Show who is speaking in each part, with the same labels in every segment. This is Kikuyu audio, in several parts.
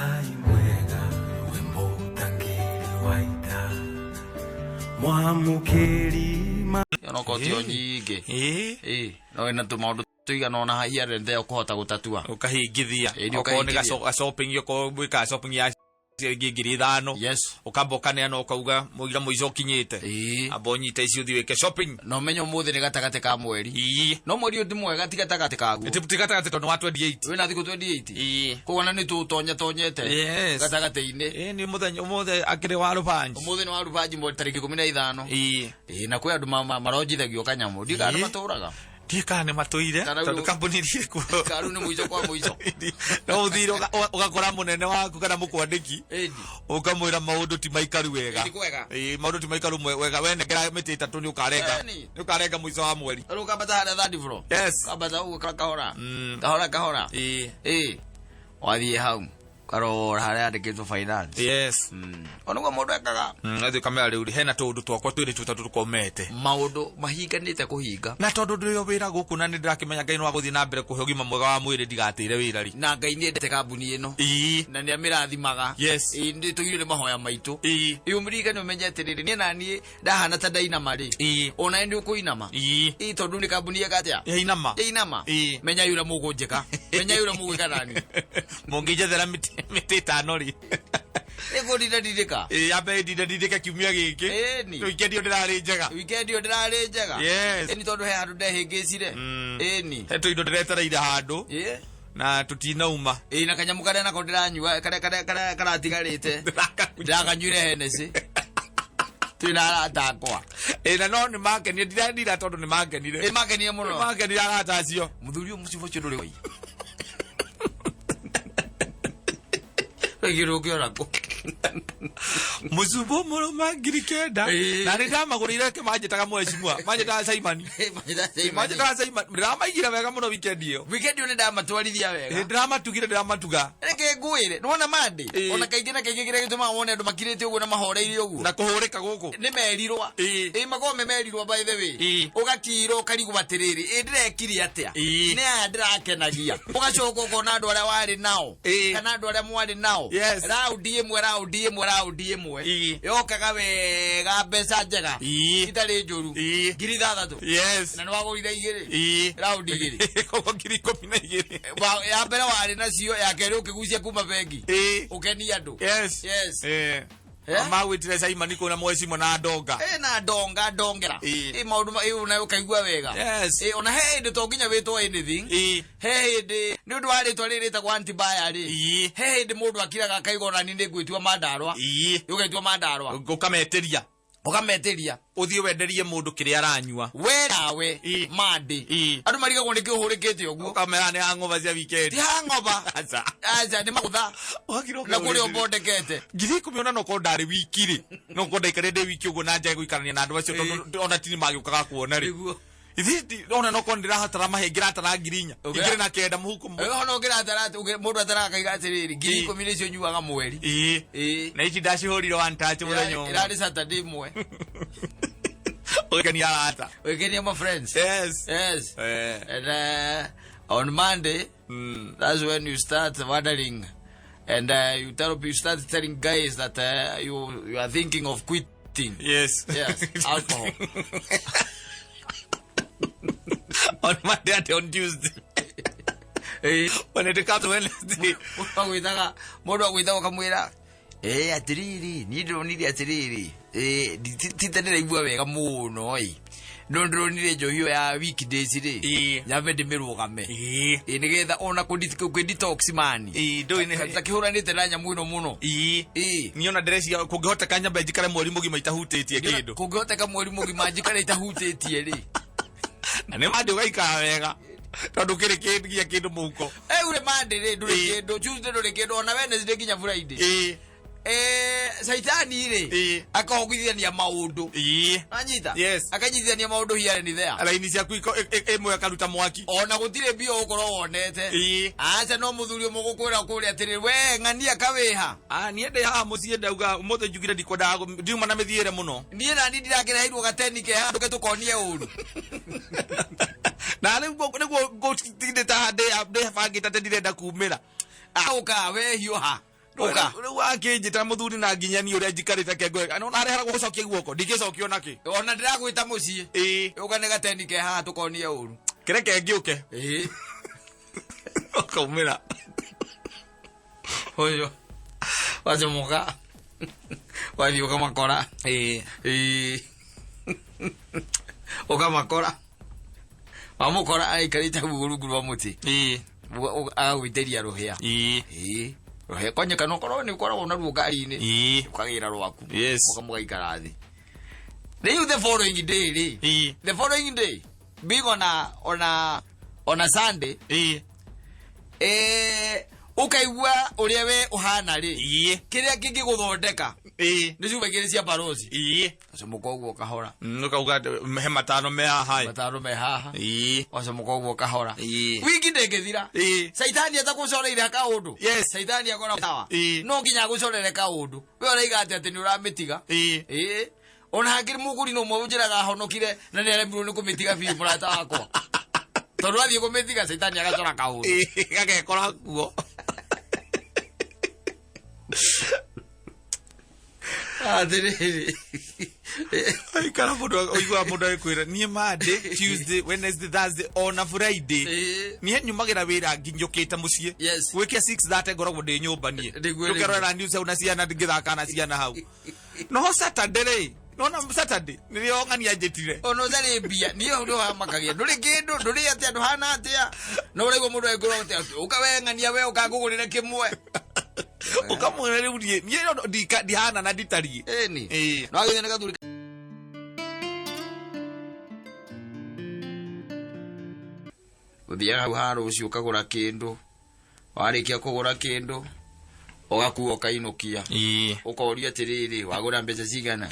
Speaker 1: Ngai mwega we mũtangĩri wa ita mwamũkĩri ma
Speaker 2: Onokorwo ti o nyingĩ.
Speaker 3: Ĩĩ.
Speaker 2: Ĩĩ, no wĩna tũmaũndũ tũigana ũna here and there ũkũhota gũtatua.
Speaker 3: Ũkahingithia.
Speaker 2: Ĩĩ, nĩ
Speaker 3: Okorwo nĩ
Speaker 2: ũkahingithia.
Speaker 3: ga shopping, okorwo gwĩkaga shopping ya ciringi 5,000, ũkamba ũkaneana ũkauga mũira mũico ũkinyĩte, amba ũnyite ici ũthiĩ wĩke shopping.
Speaker 2: Na ũmenye ũmũthĩ nĩ gatagatĩ ka mweri. No mweri ũyũ ti mwega, ti gatagatĩ kaguo.
Speaker 3: Ti gatagatĩ tondũ wa 28.
Speaker 2: Wĩna thikũ 28.
Speaker 3: Ĩĩ.
Speaker 2: Koguo na nĩ tũtonya tonyete gatagatĩ-inĩ.
Speaker 3: Ĩĩ, nĩ mũthenya ũmũthĩ akĩrĩ wa rũbanji.
Speaker 2: Ũmũthĩ nĩ wa rũbanji tarĩki 15. Ĩĩ, na kwĩ andũ maronjithagio kanyamũ. Ndiũĩ kana
Speaker 3: Ĩĩ.
Speaker 2: matũraga.
Speaker 3: Ndiũĩ kana nĩ matũire,
Speaker 2: Kana
Speaker 3: tondũ
Speaker 2: rĩu-
Speaker 3: kambuni iria ikuo.
Speaker 2: Kana rĩu nĩ mũico kwa mũico.
Speaker 3: No ũthire ũgakora mũnene waku kana mũkwandĩki,
Speaker 2: Ĩni.
Speaker 3: ũkamwĩra maũndũ ti maikaru wega.
Speaker 2: Ti kwega.
Speaker 3: Ĩĩ, maũndũ ti maikaru wega, wenengera mĩtĩ 3 nĩ ũkarenga.
Speaker 2: Ĩni.
Speaker 3: Nĩ ũkarenga mũico wa mweri.
Speaker 2: Rĩu ũkambata harĩa third floor. Ũkambata ũguo kahora. Kahora kahora. Ĩĩ. Wathiĩ hau. Karora harĩa yandĩkĩtwo finance. O nĩguo mũndũ ekaga.
Speaker 3: Athiĩ ũkamera rĩu hena tũũndũ twakwa twĩrĩ tũtatũ tũkomete.
Speaker 2: Maũndũ mahinganĩte kũhinga.
Speaker 3: Na tondũ ndĩ o wĩra gũkũ na nĩ ndĩrakĩmenya Ngai no agũthiĩ na mbere kũhe ũgima mwega wa mwĩrĩ ndigatĩre wĩra rĩ.
Speaker 2: Na Ngai nĩ endete kambuni ĩno. Na nĩ amĩrathimaga. Ĩĩ, nĩ tũgirwo nĩ mahoya maitũ. Ĩĩ, ũmũririkane ũmenye atĩrĩrĩ, niĩ na niĩ ndahana ta ndainama rĩ. Ona nĩ ũkũinama. Ĩĩ, tondũ nĩ kambuni ĩka atĩa?
Speaker 3: Yainama.
Speaker 2: Yainama. Menyai ũrĩa mũkũnjĩka. Menyai ũrĩa mũgwĩka nani.
Speaker 3: Mũngĩnjethera mĩtĩ 5 rĩ.
Speaker 2: Nĩ kũndinda-ndindĩka.
Speaker 3: Ĩĩ, yambe ĩndinda-ndindĩke kiumia gĩkĩ.
Speaker 2: Ĩni.
Speaker 3: Weekend ĩyo ndĩrarĩ njega.
Speaker 2: Weekend ĩyo ndĩrarĩ njega. Ĩni, tondũ he handũ ndehĩngĩcire. Ĩni.
Speaker 3: He tũindo ndĩretereire handũ. Na tũtinauma.
Speaker 2: Ĩĩ, na kanyamũ karĩa nako ndĩranyua karĩa karatigarĩte. Ndĩrakanyuire Hennessy. Twĩna arata akwa.
Speaker 3: Ĩĩ, na no nĩ makenire, ndirendira tondũ nĩ makenire.
Speaker 2: Ĩ, makenire mũno.
Speaker 3: Nĩ makenire arata acio.
Speaker 2: Mũthuri ũyũ mũcibo ũcio ndũrĩ wai. Wĩkĩrwo ũkĩona kũ?
Speaker 3: Mũcumbo mũrũma 9,000. Na nĩ ndamagũrĩire ke manjĩtaga mwecimua, manjĩtaga Simon. Manjĩtaga Simon. Ndĩramaigire wega mũno weekend ĩyo.
Speaker 2: Weekend ĩyo nĩ ndamatwarithia wega.
Speaker 3: Ĩĩ, ndĩramatugire, ndĩramatuga.
Speaker 2: Reke ngwĩre, nĩwona Monday? Ona kaingĩ na kaingĩ kĩrĩa gĩtũmaga wone andũ makirĩte ũguo na mahoreire ũguo.
Speaker 3: Na kũhũrĩka gũkũ.
Speaker 2: Nĩ merirwa. Ĩĩ, makoragwo me merirwa by the way. Ũgakira ũkarigwo atĩrĩrĩ, ĩ ndĩrekire atĩa? Nĩ aya ndĩrakenagia. Ũgacoka ũkona andũ arĩa warĩ nao. Kana andũ arĩa mwarĩ nao. Raundi ĩmwe, raundi ĩmwe, raundi ĩmwe. Yokaga wega mbeca njega. Itarĩ njũru. 6,000. Na nĩ wagũrire igĩrĩ. Raundi igĩrĩ.
Speaker 3: Koguo 12,000.
Speaker 2: Ya mbere warĩ nacio, ya kerĩ ũkĩgucia kuma bengi. Ũkenia andũ. Yes.
Speaker 3: Magwĩtire Simon kũu na mwecimo na ndonga.
Speaker 2: Ĩ, na ndonga ndongera. Ĩ, maũndũ ĩ, na ũkaigua wega. Ĩ, ona he hĩndĩ to nginya wĩtwo anything. He hĩndĩ nĩ ũndũ wa rĩtwa rĩrĩ rĩtagwo antibaya rĩ. He hĩndĩ mũndũ akiraga akaiga ona niĩ nĩ ngwĩtua mandarwa. Ũgetua mandarwa.
Speaker 3: Ũkametĩria.
Speaker 2: Ũkametĩria.
Speaker 3: Ũthiĩ wenderie mũndũ kĩrĩa aranyua.
Speaker 2: We nawe Monday. Andũ marigagwo nĩkĩ ũhũrĩkĩte ũguo.
Speaker 3: Ũkamera nĩ hangover cia weekend.
Speaker 2: Ti hangover.
Speaker 3: Aca.
Speaker 2: Aca, nĩ magũtha.
Speaker 3: Ũgakira
Speaker 2: Na kũrĩa
Speaker 3: ũkeyũria.
Speaker 2: ũbondekete.
Speaker 3: 10,000 ona nokorwo ndarĩ wiki rĩ, no korwo ndaikarire ndĩ wiki ũguo na njage gũikarania na andũ acio tondũ ona tini magĩũkaga kuona rĩ.
Speaker 2: Nĩguo.
Speaker 3: Ithe ona nokorwo ndĩrahatara mahe ngĩratara 4,000. 29 mũhuko.
Speaker 2: Ĩyo ona ũngĩratara atĩ mũndũ ataraga akaiga atĩrĩrĩ, 10,000 nĩcio nyuaga mweri.
Speaker 3: Ĩĩ. Na ici ndacihũrire one touch mũthenya ũmwe.
Speaker 2: Ĩrarĩ Saturday ĩmwe.
Speaker 3: Ũgĩkenia arata.
Speaker 2: Ũgĩkenia my friends.
Speaker 3: Yes.
Speaker 2: Yes. And on Monday, that's when you start wondering, and you start telling guys that you are thinking of quitting.
Speaker 3: Yes.
Speaker 2: Yes. Alcohol.
Speaker 3: On Monday and on Tuesday. When it comes to Wednesday.
Speaker 2: Mũndũ agwĩtaga ũkamwĩra, ĩ atĩrĩrĩ, niĩ ndĩronire atĩrĩrĩ, ĩ, tita ndĩraigua wega mũno ĩ, no ndĩronire njohi ĩyo ya weekdays rĩ, nyambe ndĩmĩrũgame, ĩ, nĩgetha ona kũ detox man.
Speaker 3: Ndũĩ nĩ
Speaker 2: takĩhũranĩte na nyamũ ĩno mũno.
Speaker 3: Niĩ ona ndĩreciria kũngĩhoteka nyambe njikare mweri mũgima itahutĩtie kĩndũ.
Speaker 2: Kũngĩhoteka mweri mũgima njikare itahutĩtie rĩ.
Speaker 3: Na nĩ Monday ũgaikara wega tondũ kĩrĩ kĩngia kĩndũ mũhuko.
Speaker 2: Every Monday rĩ ndũrĩ kĩndũ, Tuesday ndũrĩ kĩndũ, ona Wednesday nginya Friday. Caitani rĩ akahongithania maũndũ. Anyita?
Speaker 3: Yes.
Speaker 2: Akanyitithania maũndũ here and there.
Speaker 3: Raini ciaku ĩmwe akaruta mwaki.
Speaker 2: Ona gũtirĩ mbia ũgũkorwo wonete. Aca, no mũthuri ũmwe gũkwĩra kũrĩa atĩrĩ, we ng'ania kawĩha.
Speaker 3: Ah, niĩ ndĩ haha mũciĩ ndauga ũmũthĩ njugire ndikwendaga ndiuma na mĩthiĩre mũno.
Speaker 2: Niĩ nani ndirakĩreheirwo gateni ke handũ ke tũkonie ũru.
Speaker 3: Na rĩu nĩguo ngũtindĩte haha ndĩbangĩte atĩ ndirenda kumĩra.
Speaker 2: Ũka we hiũha. Ũka.
Speaker 3: Rĩu wakĩnjĩta mũthuri na nginya niĩ ũrĩa njikarĩte kengo ona harĩa gũcokia guoko ndingĩcokio nakĩ.
Speaker 2: Ona ndĩragwĩta mũciĩ.
Speaker 3: Ĩĩ.
Speaker 2: Ũka nĩ gateni ke haha tũkonie ũru.
Speaker 3: Kĩreke ngĩũke.
Speaker 2: Ĩĩ.
Speaker 3: Ũkaumĩra.
Speaker 2: Ũyũ wacomoka wathiĩ ũkamakora.
Speaker 3: Ĩĩ.
Speaker 2: Ĩĩ. Ũkamakora, wamũkora aikarĩte hau rungu rwa mũtĩ.
Speaker 3: Ĩĩ.
Speaker 2: Agagwĩtĩria rũhĩa.
Speaker 3: Ĩĩ.
Speaker 2: Ĩĩ, rũhĩa kwanja kana ũkorwo nĩ ũkoragwo naruo ngari-inĩ.
Speaker 3: Ĩĩ.
Speaker 2: Ũkagĩra rwaku.
Speaker 3: Yes.
Speaker 2: Ũkamũgaikara thĩ. Rĩu the following day rĩ,
Speaker 3: Ĩĩ.
Speaker 2: the following day being on a Sunday,
Speaker 3: Ĩĩ.
Speaker 2: ũkaigua ũrĩa we ũhana rĩ,
Speaker 3: Ĩĩ.
Speaker 2: kĩrĩa kĩngĩgũthondeka
Speaker 3: Ĩĩ.
Speaker 2: nĩ cuba igĩrĩ cia barosi.
Speaker 3: Ĩĩ.
Speaker 2: Wacomoka ũguo kahora.
Speaker 3: Ũkauga atĩ he matano me haha.
Speaker 2: Matano me haha.
Speaker 3: Ĩĩ.
Speaker 2: Wacomoka ũguo kahora.
Speaker 3: Ĩĩ.
Speaker 2: Wiki ndĩngĩthira
Speaker 3: Ĩĩ.
Speaker 2: caitani atakũcoreire kaũndũ.
Speaker 3: Yes.
Speaker 2: Caitani akora sawa.
Speaker 3: Ĩĩ.
Speaker 2: No nginya agũcorere kaũndũ. We ũraiga atĩ atĩ nĩ ũramĩtiga.
Speaker 3: Ĩĩ.
Speaker 2: Ĩĩ, ona hakĩrĩ mũgũri no ũmwe ũnjĩraga ahonokire na nĩ aremirwo nĩ kũmĩtiga biũ, mũrata wakwa, tondũ athiĩ kũmĩtiga caitani agacora kaũndũ.
Speaker 3: Ĩĩ, gagekora kuo.
Speaker 2: Atĩrĩrĩ.
Speaker 3: Aikara mũndũ ũiguaga mũndũ agĩkwĩra, niĩ Monday, Tuesday, Wednesday, Thursday ona Friday
Speaker 2: Ĩĩ.
Speaker 3: niĩ nyumagĩra wĩra nginyũkĩte mũciĩ.
Speaker 2: Yes.
Speaker 3: Gwĩkia 6:30 ngoragwo ndĩ nyũmba niĩ.
Speaker 2: Nĩguo, nĩguo.
Speaker 3: Tũkerorera news hau na ciana, ngĩthaka na ciana hau. No Saturday rĩ, nona Saturday nĩrĩo ng'ania njĩtire.
Speaker 2: Ona ũtarĩ mbia, niĩ hau nĩho hamakagia. Ndũrĩ kĩndũ, ndũrĩ atĩa, ndũhana atĩa, no ũraigua mũndũ agĩkwĩra atĩa, ũka we ng'ania, we ũka ngũgũrĩre kĩmwe.
Speaker 3: Ũkamwĩra rĩu niĩ no ndihana na nditariĩ.
Speaker 2: Ĩni.
Speaker 3: Ĩĩ.
Speaker 2: No agĩthiĩ nĩ gathuri. Ũthiaga hau ha rũciũ ũkagũra kĩndũ, warĩkia kũgũra kĩndũ ũgakua ũkainũkia.
Speaker 3: Ĩĩ.
Speaker 2: Ũkoria atĩrĩrĩ, wagũra mbeca cigana?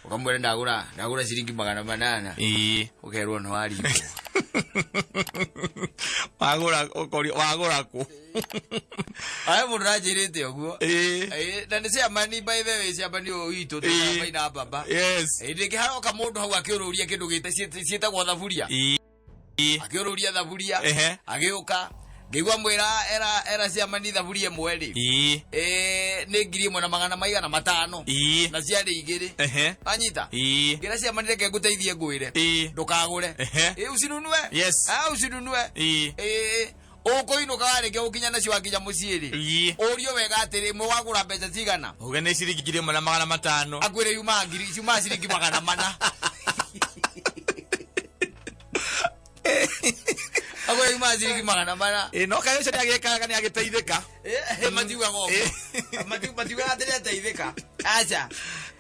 Speaker 2: Ũkamwĩra ndagũra ciringi 800.
Speaker 3: Ĩĩ.
Speaker 2: Ũkerwo nĩ warindwo.
Speaker 3: Wagũra, ũkoria wagũra kũ?
Speaker 2: Aya, mũndũ ranjĩrĩte ũguo.
Speaker 3: Ĩĩ.
Speaker 2: Ĩĩ, na nĩ ciamani, by the way, ciamani ũyũ witũ tũmaina baba.
Speaker 3: Yes.
Speaker 2: Ĩĩ, rĩngĩ haroka mũndũ hau akĩũrũria kĩndũ ciĩtagwo thaburia.
Speaker 3: Ĩĩ.
Speaker 2: Akĩũrũria thaburia. Agĩũka ngĩigua mwĩra era ciamani thaburia ĩmwe rĩ,
Speaker 3: Ĩĩ.
Speaker 2: Nĩ 1,000 na magana maigana matano.
Speaker 3: Ĩĩ.
Speaker 2: Na ciarĩ igĩrĩ. Anyita.
Speaker 3: Ĩĩ.
Speaker 2: Ngĩra ciamani, reke ngũteithie, ngwĩre ndũkagũre. Ĩĩ, usinunue.
Speaker 3: Yes.
Speaker 2: Ah, usinunue.
Speaker 3: Ĩĩ.
Speaker 2: Ĩĩ, ũkũinũka warĩkia gũkinya nacio, wakinya mũciĩ rĩ,
Speaker 3: Ĩĩ.
Speaker 2: ũrio wega atĩrĩ, ĩmwe wagũra mbeca cigana?
Speaker 3: Uge nĩ ciringi 1,500.
Speaker 2: Akwĩre yumaga ngiri, ciumaga ciringi 400. Akwĩre yumaga ciringi 400.
Speaker 3: Ĩĩ, no kaĩ ũcio nĩagĩkaga nĩagĩteithĩka.
Speaker 2: Matiugaga ũguo. Matiugaga atĩ nĩateithĩka, aca.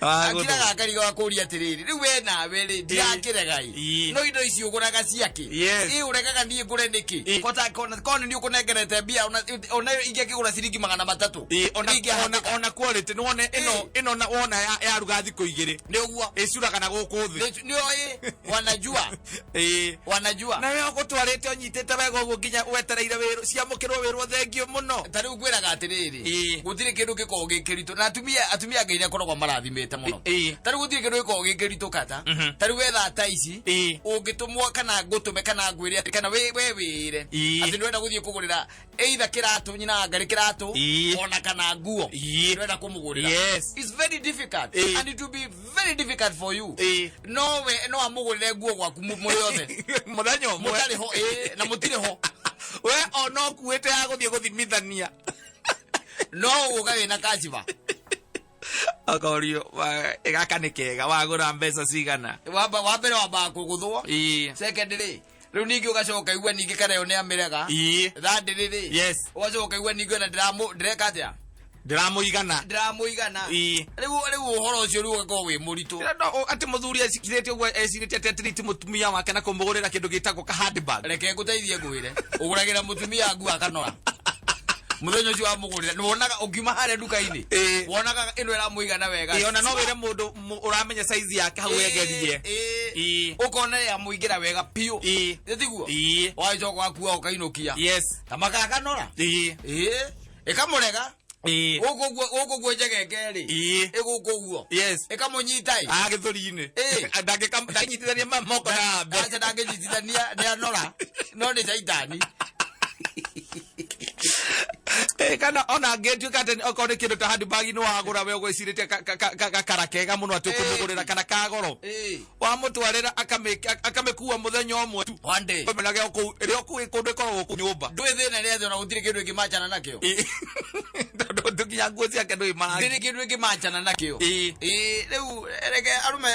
Speaker 3: Ah,
Speaker 2: Akiraga akariga wa kũria atĩrĩrĩ, rĩu we nawe rĩ, ndirakĩrega ĩ.
Speaker 3: Ĩĩ.
Speaker 2: No indo ici ũgũraga ciakĩ?
Speaker 3: Yes.
Speaker 2: Ĩ, ũregaga niĩ ngũre nĩkĩ?
Speaker 3: Ĩĩ.
Speaker 2: Kota kona nĩ ũkũnengerete mbia, ona ingĩakĩgũra ciringi 300.
Speaker 3: Ĩĩ, ona
Speaker 2: Ingĩahoteka.
Speaker 3: ona quality nĩ wone ĩno ĩno na wona yaruga thikũ 2.
Speaker 2: Nĩ ũguo.
Speaker 3: Ĩcuraga na gũkũ thĩ.
Speaker 2: Nĩ oĩ wanajua.
Speaker 3: Ĩĩ.
Speaker 2: Wanajua.
Speaker 3: Na we ũgũtwarĩte ũnyitĩte wega ũguo nginya wetereire wĩrwo ciamũkĩrwo wĩrwo thengio mũno.
Speaker 2: Ta rĩu ngwĩraga atĩrĩrĩ,
Speaker 3: Ĩĩ.
Speaker 2: gũtirĩ kĩndũ gĩkoragwo gĩ kĩritũ na atumia Ngai nĩ akoragwo marathimĩte mũno.
Speaker 3: Ĩĩ.
Speaker 2: Ta rĩu gũtirĩ kĩndũ gĩkoragwo gĩ kĩritũ kata ta rĩu wetha ta ici. Ũngĩtũmwo kana ngũtũme kana ngwĩre atĩ kana we wĩre
Speaker 3: Ĩĩ.
Speaker 2: atĩ nĩwenda gũthiĩ kũgũrĩra either kĩratũ nyina wa ngarĩ kĩratũ
Speaker 3: Ĩĩ.
Speaker 2: ona kana nguo,
Speaker 3: Ĩĩ.
Speaker 2: nĩwenda kũmũgũrĩra,
Speaker 3: Yes.
Speaker 2: it's very difficult
Speaker 3: Ĩĩ.
Speaker 2: and it will be very difficult for you.
Speaker 3: Ĩĩ.
Speaker 2: No we no amũgũrĩre nguo gwaku mũrĩ othe.
Speaker 3: Mũthenya ũmwe.
Speaker 2: Mũtarĩ ho, ĩĩ, na mũtirĩ ho.
Speaker 3: We ona ũkuĩte ya gũthiĩ gũthimithania.
Speaker 2: No ũgũka wĩna kaciba.
Speaker 3: Akorio gaka nĩ kega, wagũra mbeca cigana?
Speaker 2: Wamba wa mbere wambaga kũgũthwo.
Speaker 3: Ĩĩ.
Speaker 2: Second rĩ, rĩu ningĩ ũgacoka igua ningĩ kana ĩyo nĩ amĩrega.
Speaker 3: Ĩĩ.
Speaker 2: Third rĩ,
Speaker 3: Yes.
Speaker 2: ũgacoka igua ningĩ ona ndĩreka atĩa?
Speaker 3: Ndĩramũigana.
Speaker 2: Ndĩramũigana.
Speaker 3: Ĩĩ.
Speaker 2: Rĩu ũhoro ũcio rĩu ũgakorwo wĩ mũritũ.
Speaker 3: Atĩ mũthuri ecirĩtie ũguo, ecirĩtie atĩ atiriti mũtumia wake na kũmũgũrĩra kĩndũ gĩtagwo ka handbag.
Speaker 2: Reke ngũteithie, ngwĩre ũgũragĩra mũtumia nguo akanora. Mũthenya ũcio wamũgũrĩra nĩ wonaga ũngiuma harĩa nduka-inĩ,
Speaker 3: Ĩĩ.
Speaker 2: wonaga ĩno ĩramũigana wega.
Speaker 3: Ĩĩ, ona no wĩre mũndũ ũramenya size yake hau egerie.
Speaker 2: Ĩĩ.
Speaker 3: Ĩĩ.
Speaker 2: Ũkona yamũingĩra wega biũ.
Speaker 3: Ĩĩ.
Speaker 2: Tiguo?
Speaker 3: Ĩĩ.
Speaker 2: Wacoka wakua ũkainũkia
Speaker 3: Yes.
Speaker 2: ta makakanora.
Speaker 3: Ĩĩ.
Speaker 2: Ĩĩ, ĩkamũrega.
Speaker 3: Ĩĩ.
Speaker 2: Gũkũ guo njegenge rĩ,
Speaker 3: Ĩĩ.
Speaker 2: ĩgũkũ guo
Speaker 3: Yes.
Speaker 2: ĩkamũnyita ĩ.
Speaker 3: Ah, gĩthũri-inĩ.
Speaker 2: Ĩĩ.
Speaker 3: Ndangĩnyitithania moko na ambe.
Speaker 2: Aca, ndangĩnyitithania, nĩ anora, no nĩ caitani.
Speaker 3: Kana ona angĩtuĩka atĩ okorwo nĩ kĩndũ ta handbag nĩ wagũra we ũgwĩcirĩtie gakara kega mũno atĩ ũkũmũgũrĩra kana ka goro, wamũtwarĩra akamĩkua mũthenya ũmwe tu.
Speaker 2: One day.
Speaker 3: Ũmenage kũu ĩrĩa kũu kũndũ ĩkoragwo kũu nyũmba.
Speaker 2: Ndũĩ thĩna nĩ atĩ ona gũtirĩ kĩndũ ĩngĩmanjana nakĩo.
Speaker 3: Tondũ nginya nguo ciake ndũĩ marangi.
Speaker 2: Ndĩrĩ kĩndũ ĩngĩmanjana nakĩo. Rĩu reke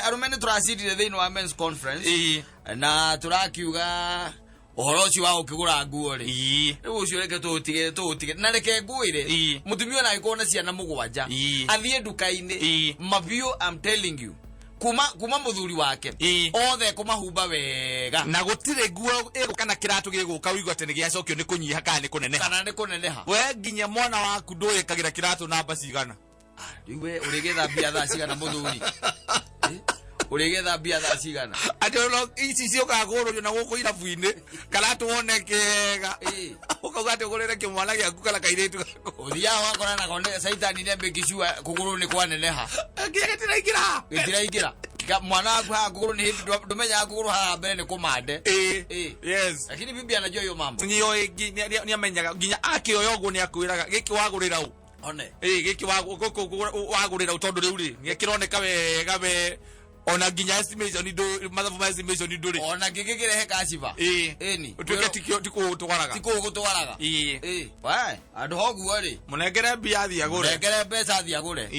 Speaker 2: arũme nĩ tũracindire thĩinĩ wa men's conference na tũrakiuga ũhoro ũcio wa gũkĩgũra nguo rĩ, rĩu ũcio reke tũũtige tũũtige na reke ngwĩre, mũtumia ona angĩkorwo na ciana 7, athiĩ nduka-inĩ, mabiũ, I'm telling you, kuma mũthuri wake othe kũmahumba wega.
Speaker 3: Na gũtirĩ nguo ĩgũka kana kĩratũ gĩgũka ũigua atĩ nĩ gĩacokio nĩ kũnyiha kana nĩ kũneneha.
Speaker 2: Kana nĩ kũneneha.
Speaker 3: We nginya mwana waku ndũĩkagĩra kĩratũ namba cigana.
Speaker 2: Rĩu we ũrĩgetha mbia thaa cigana mũthuri? Ũrĩgetha mbia thaa cigana?
Speaker 3: Atĩ ona ici ciũkaga kũgũrũrio na gũkũ irabu-inĩ karatũ wone kega, ũkauga atĩ ũgũrĩre kĩmwana gĩaku kana kairĩtu gaku.
Speaker 2: Ũthiaga ũgakora nako caitani nĩ ambĩkicua kũgũrũ nĩ kwaneneha.
Speaker 3: Nginya gĩtiraingĩra.
Speaker 2: Gĩtiraingĩra. Mwana waku haha kũgũrũ nĩ hĩndĩ ndũmenyaga kũgũrũ haha mbere nĩ kũmande.
Speaker 3: Yes.
Speaker 2: Lakini bibi anajua hiyo mambo.
Speaker 3: Nĩoĩ nĩamenyaga nginya akĩoya ũguo nĩakwĩraga gĩkĩ wagũrĩra ũ.
Speaker 2: One.
Speaker 3: Gĩkĩ gũkũ wagũrĩra ũ tondũ rĩu rĩ nĩkĩroneka wega we ona nginya estimation ndũ mathabu ma estimation ndũrĩ.
Speaker 2: Ona ngĩkĩkĩrehe kaciba. Ĩni.
Speaker 3: Ũtuĩke tikĩo tikũgũtwaraga.
Speaker 2: Tikũgũtwaraga. We andũ hoguo rĩ.
Speaker 3: Mũnengere mbia athiĩ agũre.
Speaker 2: Mũnengere mbeca athiĩ agũre.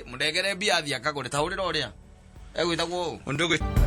Speaker 2: Mũnengere mbia athiĩ akagũre. Ta hũrĩra ũrĩa. Egwĩtagwo ũ?
Speaker 3: Ũndũ